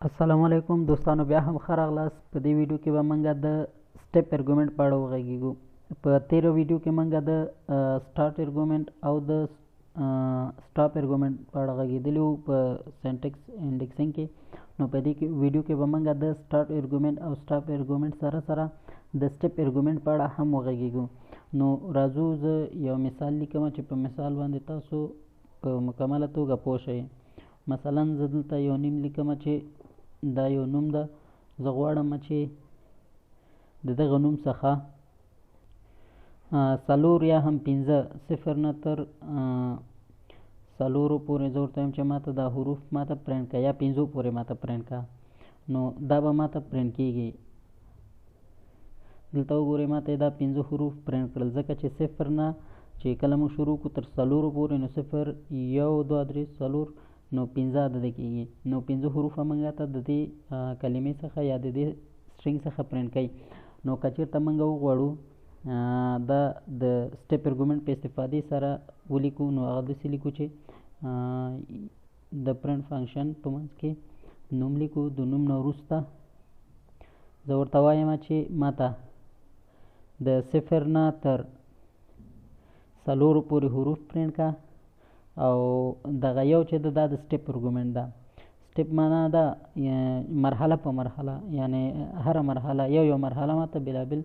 السلام علیکم دوستانو، بیا هم ښه راغلاست. په دې ویډیو کې به موږ د step argument په اړه وغږیږو. په تیره ویډیو کې موږ د start argument او د stop argument په اړه غږېدلي وو په syntax indexing کې. نو په دې کې ویډیو کې به موږ د start argument او stop argument سره سره د step argument په اړه هم وغږیږو. نو راځو، زه یو مثال لیکم چې په مثال باندې تاسو په مکمله توګه پوه شئ. مثلا زه دلته یو نیم لیکم چې دا یو نوم ده، زه غواړم چې د دغه نوم څخه څلور یا هم پنځه، صفر نه تر څلورو پورې زه ورته وایم چې ماته دا حروف ماته پرنټ کړه، یا پنځو پورې ماته پرنټ کړه. نو دا به ماته پرنټ کیږي. دلته وګورئ، ماته یې دا پنځه حروف پرنټ کړل، ځکه چې صفر نه چې کله موږ شروع کړو تر څلورو پورې، نو صفر، یو، دوه، درې، څلور، نو پنځه عدد کیږي. نو پنځه حروف موږ ته د دې کلمې څخه یا د دې string څخه پرنټ کوي. نو که چېرته موږ وغواړو دا د step argument په استفادې سره ولیکو، نو هغه داسې لیکو چې د print function په منځ کې نوم لیکو، د نوم نه وروسته زه ورته وایم چې ماته د صفر نه تر څلورو پورې حروف پرنټ کا، او دغه یو چې ده دا د step argument ده. step معنا ده مرحله په مرحله، یعنی هره مرحله یو یو مرحله ماته بېلابېل،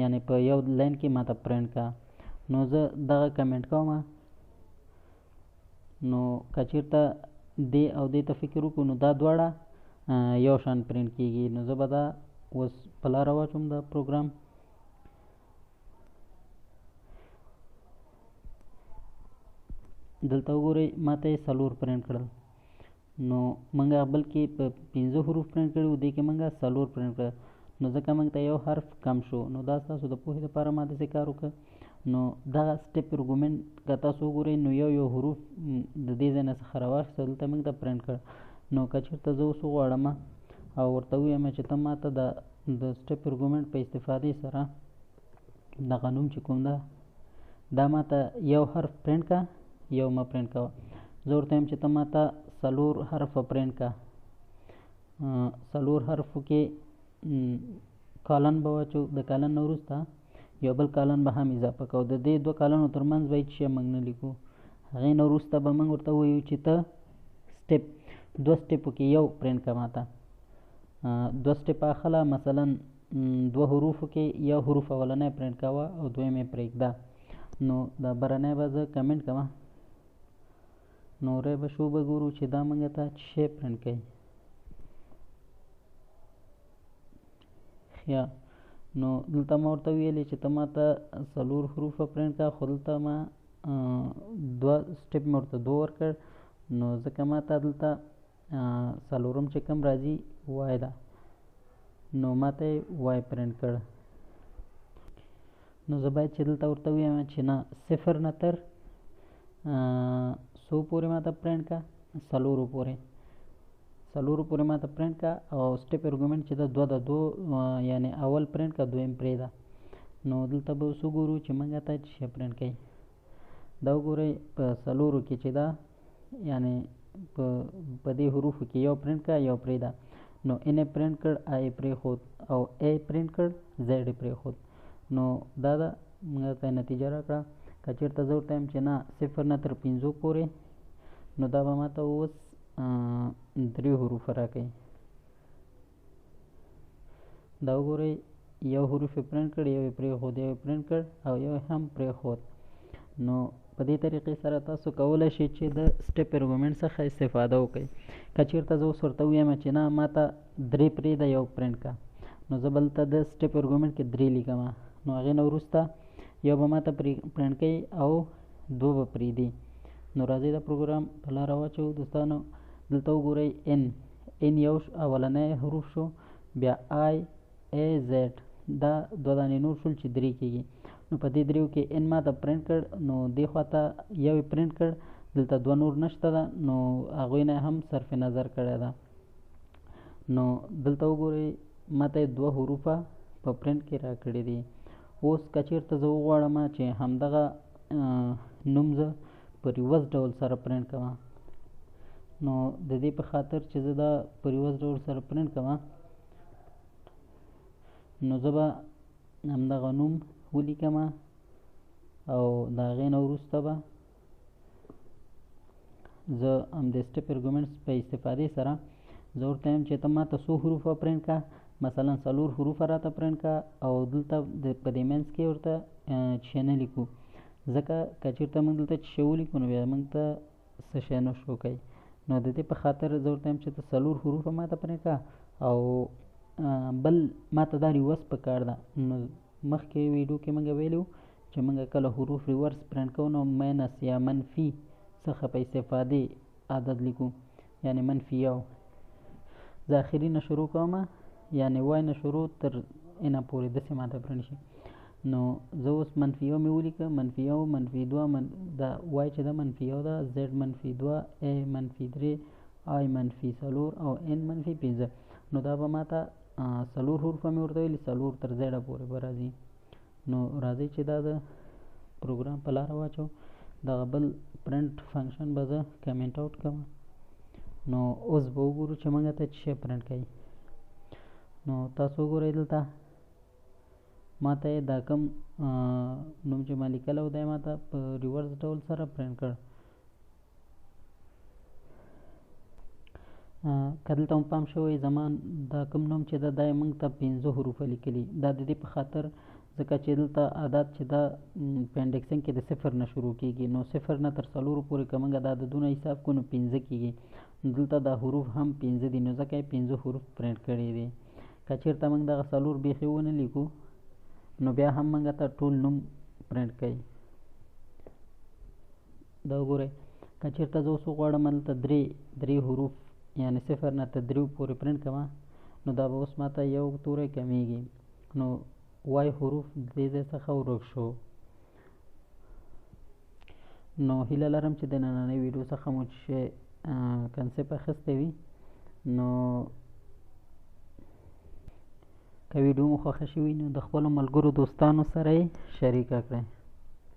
یعنی په یو line کې ماته پرنټ کا. نو زه دغه کمنټ کوم. نو که چېرته دې او دې ته فکر وکړو، نو دا دواړه یو شان پرنټ کیږي. نو زه به دا اوس په لاره واچوم دا پروګرام. دلته وګورئ، ماته یې څلور پرنټ کړل. نو موږ بل کې په پنځه حروف پرنټ کړي وو، دې کې موږ څلور پرنټ کړل، نو ځکه موږ ته یو حرف کم شو. نو دا ستاسو د پوهې لپاره ما داسې کار وکړ. نو دغه step argument که تاسو وګورئ، نو یو یو حروف د دې ځای نه څخه راواخیست، دلته موږ ته پرنټ کړ. نو که چېرته زه اوس وغواړم او ورته ووایم چې ته ماته د step argument په استفادې سره دغه نوم چې کوم ده دا ماته یو حرف پرنټ کړه، یو مه پرنټ کوه. زه ورته وایم چې ته ماته څلور حرفه پرنټ کړه. څلور حرفو کې colon به واچو، د colon نه وروسته یو بل colon به هم اضافه کوو. د دې دوه colon ونو ترمنځ به هېڅ شی موږ نه لیکو. هغې نه وروسته به موږ ورته ووایو چې ته step دوه step و کې یو پرنټ کړه ماته. دوه step اخله، مثلا دوه حروفو کې یو حروف اولنی پرنټ کوه او دویم یې پرېږده. نو دا برنی به زه کمنټ کوم. نو ری به شو، به ګورو چې دا موږ ته څه شی پرنټ کوي. ښه، نو دلته ما ورته ویلې چې ته ماته څلور حروفه پرنټ کړه، خو دلته ما دوه step مې ورته دوه ورکړ، نو ځکه ماته دلته څلورم چې کوم راځي Y ده، نو ماته یې Y پرنټ کړ. نو زه باید چې دلته ورته ووایم چې نه، صفر نه تر څو پورې ماته پرنټ کړه؟ څلورو پورې، څلورو پورې ماته پرنټ کړه. او step argument چې ده دوه ده، دوه یعنی اول پرنټ کړه، دویم پرېږده. نو دلته به اوس وګورو چې موږ ته څه شی پرنټ کوي. دا وګورئ، په څلورو کې چې ده، یعنی په دې حروفو کې یو پرنټ کړه، یو پرېږده. نو N یې پرنټ کړ، I یې پرېښود، او A پرنټ کړ، Z یې پرېښود. نو دا ده موږ ته نتیجه راکړه. که چېرته زه ورته وایم چې نه، صفر نه تر پنځو پورې، نو دا به ماته اوس درې حروفه راکوي. دا وګورئ، یو حروف یې پرنټ کړ، یو یې پرېښود، یو یې پرنټ کړ او یو یې هم پرېښود. نو په دې طریقې سره تاسو کولی شئ چې د step argument څخه استفاده وکړئ. که چېرته زه اوس ورته ووایم چې نه، ماته درې پرېږده، یو پرنټ کړه، نو زه به دلته د step argument کې درې لیکم. نو هغې نه وروسته یو به ماته پرنټ کوي او دوه به پرېږدي. نو راځئ دا پروګرام په لاره واچوو دوستانو. دلته وګورئ، N N یو اولنی حروف شو، بیا I A Z، دا دوه دانې نور شول چې درې کېږي. نو په دې دریو کې N ماته پرنټ کړ، نو دې خواته یو یې پرنټ کړ، دلته دوه نور نشته ده، نو هغوی نه هم صرف نظر کړی ده. نو دلته وګورئ، ماته یې دوه حروفه په پرنټ کې راکړي دي. اوس که چېرته زه وغواړم چې همدغه نوم زه په reverse ډول سره پرنټ کوم، نو د دې په خاطر چې زه دا په reverse ډول سره پرنټ کوم، نو زه به همدغه نوم ولیکم او د هغې نه وروسته به زه هم د step arguments په استفادې سره زه ورته وایم چې ته ماته څو حروفه پرنټ کا. مثلا څلور حروفه راته پرنټ کا او دلته په دې منځ کې ورته څه نه لیکو، ځکه که چېرته موږ دلته څه ولیکو نو بیا موږ ته څه شی نه شو کوي. نو د دې په خاطر زه ورته وایم چې ته څلور حروفه ماته پرنټ کا او بل ماته دا reverse په کار ده. نو مخکې ویډیو کې موږ ویلي وو چې موږ کله حروف reverse پرنټ کوو نو minus یا منفي څخه په استفادې عدد لیکو، یعنی منفي یو. زه اخري نه شروع کوم، یعنی Y نه شروع تر N پورې داسې ماته پرنټ شي. نو زه اوس منفي یو مې ولیکه، منفي یو، منفي دوه، دا Y چې ده منفي یو ده، Z منفي دوه، A منفي درې، I منفي څلور او N منفي پنځه. نو دا به ماته څلور حروفه مې ورته ویلي، څلور تر Z پورې به راځي. نو راځئ چې دا د پروګرام په لاره واچو. دغه بل print function به زه comment out کړم. نو اوس به وګورو چې موږ ته څه شی پرنټ کوي. نو تاسو وګورئ دلته ما ته یې دا کوم نوم چې ما لیکلی و دی ما ته په reverse ډول سره پرنټ کړ. که دلته مو پام شوی زما دا کوم نوم چې ده دا یې موږ ته پنځه حروفه لیکلي. دا د دې په خاطر ځکه چې دلته عدد چې ده په indexing کې د صفر نه شروع کیږي، نو صفر نه تر څلورو پورې که موږ دا عددونه حساب کړو نو پنځه کیږي. دلته دا حروف هم پنځه دي، نو ځکه یې پنځه حروف پرنټ کړي دي. که چېرته موږ دغه څلور بیخي ونه لیکو نو بیا هم موږ ته ټول نوم پرنټ کوي. دا وګورئ، که چېرته زه اوس وغواړم دلته درې حروف یعنی صفر نه تر دریو پورې پرنټ کړم، نو دا به اوس ماته یو توری کمیږي، نو Y حروف د دې ځای څخه ورک شو. نو هیله لرم چې د نننۍ ویډیو څخه مو چې concept اخیستی وي. نو که ویډیو مو خوښه شوې نو د خپلو ملګرو دوستانو سره یې شریکه کړئ.